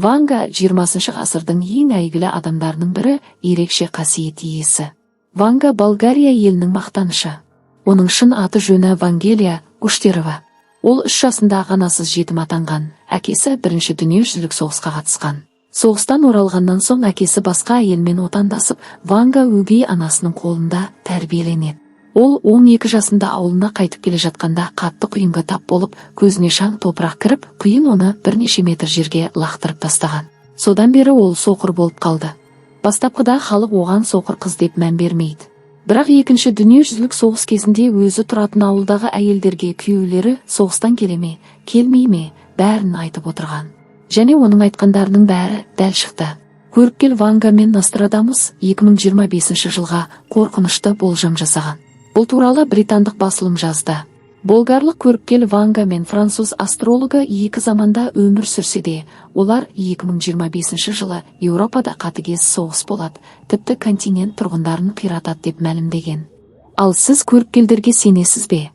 Ванга 20 ғасырдың ең әйгілі адамдарының бірі, ерекше қасиет иесі. Ванга – Болгария елінің мақтанышы. Оның шын аты жөні Вангелия Гуштерова. Ол 3 жасында анасыз жетім атанған, әкесі Бірінші дүниежүзілік соғысқа қатысқан. Соғыстан оралғаннан соң әкесі басқа әйелмен отандасып, Ванга өгей анасының қолында тәрбиеленеді. Ол 12 жасында ауылына қайтып келе жатқанда қатты құйынға тап болып, көзіне шаң топырақ кіріп, құйын оны бірнеше метр жерге лақтырып тастаған. Содан бері ол соқыр болып қалды. Бастапқыда халық оған соқыр қыз деп мән бермейді. Бірақ Екінші дүниежүзілік соғыс кезінде өзі тұратын ауылдағы әйелдерге күйеулері соғыстан келе ме, келмей ме, бәрін айтып отырған. Және оның айтқандарының бәрі дәл шықты. Көріпкел Ванга мен Нострадамус 2025 жылға қорқынышты болжам жасаған. Бұл туралы британдық басылым жазды. Болгарлық көріпкел Ванга мен француз астрологы екі заманда өмір сүрсе де, олар 2025 жылы Еуропада қатыгез соғыс болады, тіпті континент тұрғындарын қиратады деп мәлімдеген. Ал сіз көріпкелдерге сенесіз бе?